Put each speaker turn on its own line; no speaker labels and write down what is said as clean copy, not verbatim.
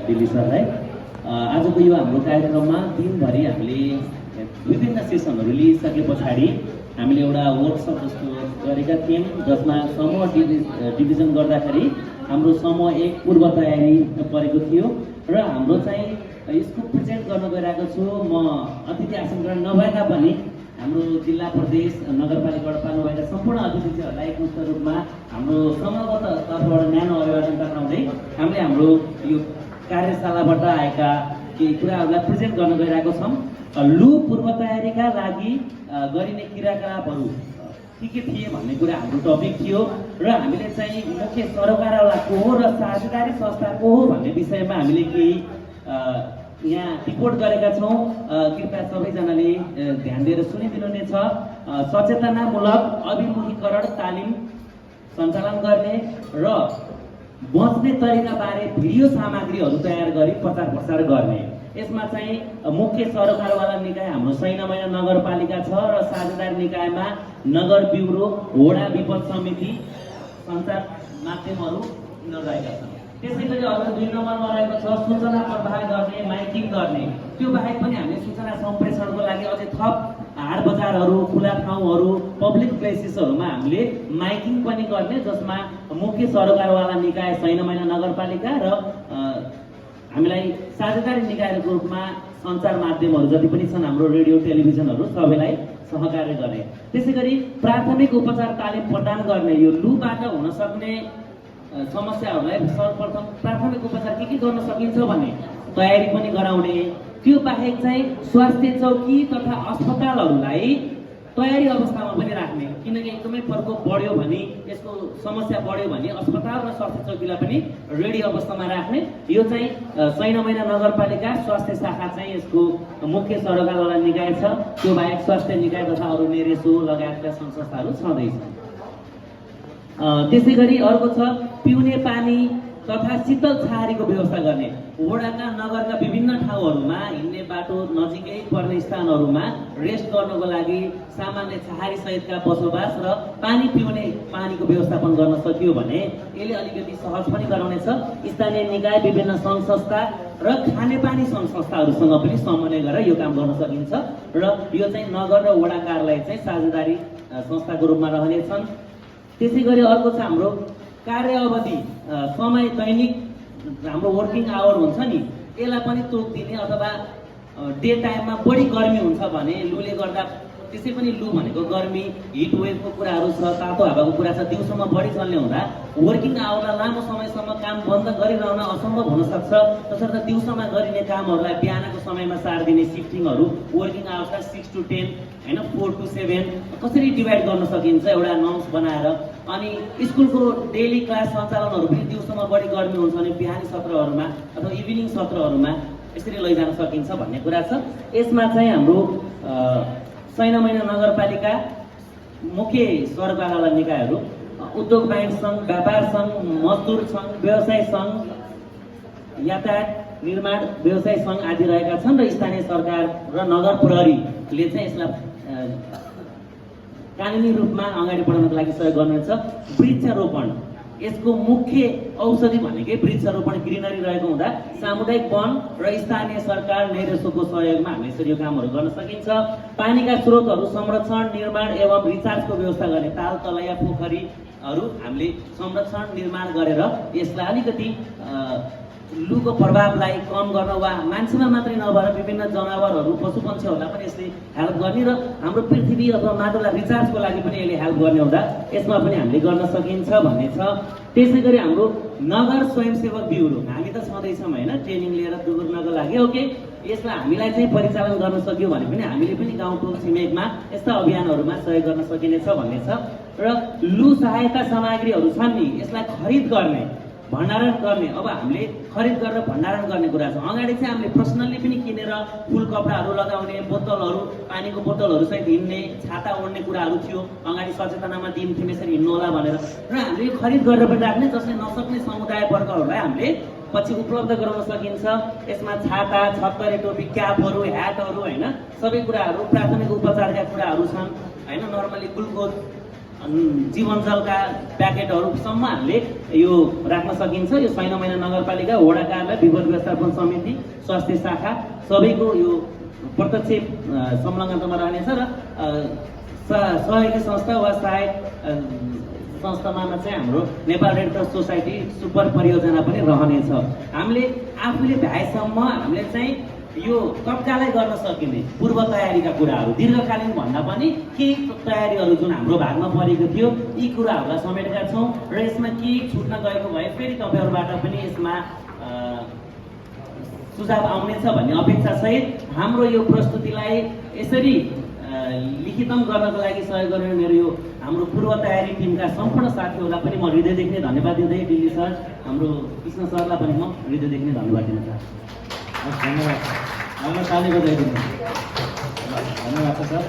दिल्ली सरलाई। आजको यो हाम्रो कार्यक्रममा दिनभरि हामीले विभिन्न सेसनहरू लिइसके पछाडि हामीले एउटा वर्कसप जस्तो गरेका थियौँ, जसमा समूह डिभिजन गर्दाखेरि हाम्रो समूह 1 पूर्व तयारी परेको थियो र हाम्रो चाहिँ यसको प्रेजेन्ट गर्न गइरहेको छु। म अतिथि आसन ग्रहण नभएका पनि हाम्रो जिल्ला प्रदेश नगरपालिकाबाट पाल्नुभएका सम्पूर्ण अतिथिहरूलाई एकमुष्ट रूपमा हाम्रो समूहगत तर्फबाट न्यानो अभिवादन टक्राउँदै हामीले हाम्रो यो कार्यशालाबाट आएका केही कुराहरूलाई प्रेजेन्ट गर्न गइरहेको छौँ। लु पूर्व तयारीका लागि गरिने क्रियाकलापहरू के थिए भन्ने कुरा हाम्रो टपिक थियो र हामीले चाहिँ मुख्य सरोकारवाला को हो र साझेदारी संस्था को हो भन्ने विषयमा हामीले केही यहाँ रिपोर्ट गरेका छौँ। कृपया सबैजनाले ध्यान दिएर सुनिदिनुहुनेछ। सचेतनामूलक अभिमुखीकरण तालिम सञ्चालन गर्ने र बच्ने तरिकाबारे भिडियो सामग्रीहरू तयार गरी प्रचार प्रसार गर्ने। यसमा चाहिँ मुख्य सरोकारवाला निकाय हाम्रो सैनमैना नगरपालिका छ र साझेदारी निकायमा नगर ब्युरो, वडा विपद समिति, सञ्चार माध्यमहरू रहेका छन्। त्यसै गरी अर्को 2 नम्बरमा रहेको छ सूचना प्रवाह गर्ने, माइकिङ गर्ने। त्यो बाहेक पनि हामीले सूचना सम्प्रेषणको लागि अझै थप हाट बजारहरू, खुला ठाउँहरू, पब्लिक प्लेसेसहरूमा हामीले माइकिङ पनि गर्ने, जसमा मुख्य सरोकारवाला निकाय सैनमैना नगरपालिका र हामीलाई साझेदारी निकायको रूपमा सञ्चार माध्यमहरू जति पनि छन्, हाम्रो रेडियो टेलिभिजनहरू सबैलाई सहकार्य गर्ने। त्यसै गरी प्राथमिक उपचार तालिम प्रदान गर्ने। यो लुबाट हुन सक्ने समस्याहरूलाई सर्वप्रथम प्राथमिक उपचार के गर्न सकिन्छ भन्ने तयारी पनि गराउने। त्यो बाहेक चाहिँ स्वास्थ्य चौकी तथा अस्पतालहरूलाई तयारी अवस्थामा पनि राख्ने, किनकि एकदमै प्रकोप बढ्यो भने, यसको समस्या बढ्यो भने अस्पताल र स्वास्थ्य चौकीलाई पनि रेडी अवस्थामा राख्ने। यो चाहिँ सैनमैना नगरपालिका स्वास्थ्य शाखा चाहिँ यसको मुख्य सरोकारवाला निकाय छ। त्यो बाहेक स्वास्थ्य निकाय तथा अरू नेरेसो लगायतका सङ्घ संस्थाहरू छँदैछन्। त्यसै गरी अर्को छ पिउने पानी तथा शीतल छहारीको व्यवस्था गर्ने। वडाका नगरका विभिन्न ठाउँहरूमा हिँड्ने बाटो नजिकै पर्ने स्थानहरूमा रेस्ट गर्नको लागि सामान्य छहारी सहितका बसोबास र पानी पिउने पानीको व्यवस्थापन गर्न सकियो भने यसले अलिकति सहज पनि गराउनेछ। स्थानीय निकाय, विभिन्न सङ्घ संस्था र खानेपानी सङ्घ संस्थाहरूसँग पनि समन्वय गरेर यो काम गर्न सकिन्छ र यो चाहिँ नगर र वडा कार्यालय चाहिँ साझेदारी संस्थाको रूपमा रहनेछन्। त्यसै गरी अर्को छ हाम्रो कार्य अवधि, समय, दैनिक हाम्रो वर्किङ आवर हुन्छ नि, यसलाई पनि तोक दिने, अथवा डे टाइममा बढी गर्मी हुन्छ भने लुले गर्दा, त्यसै पनि लु भनेको गर्मी, हिट वेभको कुराहरू छ, तातो हावाको कुरा छ, दिउँसोमा बढी चल्ने हुँदा वर्किङ आवरलाई लामो समयसम्म काम बन्द गरिरहन असम्भव हुनसक्छ। तसर्थ दिउँसोमा गरिने कामहरूलाई बिहानको समयमा सारिदिने सिफ्टिङहरू, वर्किङ आवर्सलाई 6 to 10 होइन 4 to 7 कसरी डिभाइड गर्न सकिन्छ एउटा नर्म्स बनाएर। अनि स्कुलको डेली क्लास सञ्चालनहरू पनि दिउँसोमा बढी गर्मी हुन्छ भने बिहानी सत्रहरूमा अथवा इभिनिङ सत्रहरूमा यसरी लैजान सकिन्छ भन्ने कुरा छ। यसमा चाहिँ हाम्रो सैनमैना नगरपालिका मुख्य सरोकारवाला निकायहरू उद्योग वाणिज्य सङ्घ, व्यापार सङ्घ, मजदुर सङ्घ, व्यवसाय सङ्घ, यातायात निर्माण व्यवसाय सङ्घ आदि रहेका छन् र स्थानीय सरकार र नगर प्रहरीले चाहिँ यसलाई कानुनी रूपमा अगाडि बढाउनको लागि सहयोग गर्नुहुन्छ। वृक्षारोपण, यसको मुख्य औषधि भनेकै वृक्षारोपण, ग्रिनरी रहेको हुँदा सामुदायिक वन र स्थानीय सरकार नेरेसोको सहयोगमा हामीले यसरी यो कामहरू गर्न सकिन्छ। पानीका स्रोतहरू संरक्षण, निर्माण एवं रिचार्जको व्यवस्था गर्ने। ताल तलैया पोखरीहरू हामीले संरक्षण निर्माण गरेर यसलाई अलिकति लुको प्रभावलाई कम गर्न वा मान्छेमा मात्रै नभएर विभिन्न जनावरहरू, पशुपक्षीहरूलाई पनि यसले हेल्प गर्ने र हाम्रो पृथ्वी अथवा माटोलाई रिचार्जको लागि पनि यसले हेल्प गर्ने हुँदा यसमा पनि हामीले गर्न सकिन्छ भन्ने छ। त्यसै गरी हाम्रो नगर स्वयंसेवक ब्युरो, हामी त छँदैछौँ होइन, ट्रेनिङ लिएर दुर्नको लागि। ओके, यसलाई हामीलाई चाहिँ परिचालन गर्न सक्यो भने पनि हामीले पनि गाउँटोल छिमेकमा यस्ता अभियानहरूमा सहयोग गर्न सकिनेछ भन्ने छ। र लु सहायता सामग्रीहरू छन् नि, यसलाई खरिद गर्ने, भण्डारण गर्ने। अब हामीले खरिद गरेर भण्डारण गर्ने कुरा छ। अगाडि चाहिँ हामीले पर्सनल्ली पनि किनेर फुल कपडाहरू लगाउने, बोतलहरू, पानीको बोतलहरू सहित हिँड्ने, छाता ओढ्ने कुराहरू थियो। अगाडि सचेतनामा दिन्थ्यौँ यसरी हिँड्नु होला भनेर, र हामीले यो खरिद गरेर पनि राख्ने, जसले नसक्ने समुदाय वर्गहरूलाई हामीले पछि उपलब्ध गराउन सकिन्छ। यसमा छाता, छत्तरे टोपी, क्यापहरू, ह्याटहरू होइन, सबै कुराहरू प्राथमिक उपचारका कुराहरू छन् होइन। नर्मली ग्लुकोज जीवनजलका प्याकेटहरूसम्म हामीले यो राख्न सकिन्छ। यो 6 महिना नगरपालिका वडा कार्यालय विपद व्यवस्थापन समिति स्वास्थ्य शाखा सबैको यो प्रत्यक्ष संलग्नतामा रहनेछ र सहयोगी संस्था वा सहायक संस्थामा चाहिँ हाम्रो Nepal red cross society super परियोजना पनि रहनेछ। हामीले आफूले भ्याएसम्म हामीले चाहिँ यो तत्कालै गर्न सकिने पूर्व तयारीका कुराहरू दीर्घकालीन भन्दा पनि केही तयारीहरू जुन हाम्रो भागमा परेको थियो यी कुराहरूलाई समेटेका छौँ र यसमा केही छुट्न गएको भए फेरि तपाईँहरूबाट पनि यसमा सुझाव आउनेछ भन्ने अपेक्षा सहित हाम्रो यो प्रस्तुतिलाई यसरी लिखितम गर्नको लागि सहयोग गर्ने मेरो यो हाम्रो पूर्व तयारी टिमका सम्पूर्ण साथीहरूलाई पनि म हृदयदेखि नै धन्यवाद दिँदै दिल्ली सर हाम्रो कृष्ण सरलाई पनि म हृदयदेखि नै धन्यवाद दिन चाहन्छु।
धन्यवाद। ताली बजाइदिनु। धन्यवाद सर।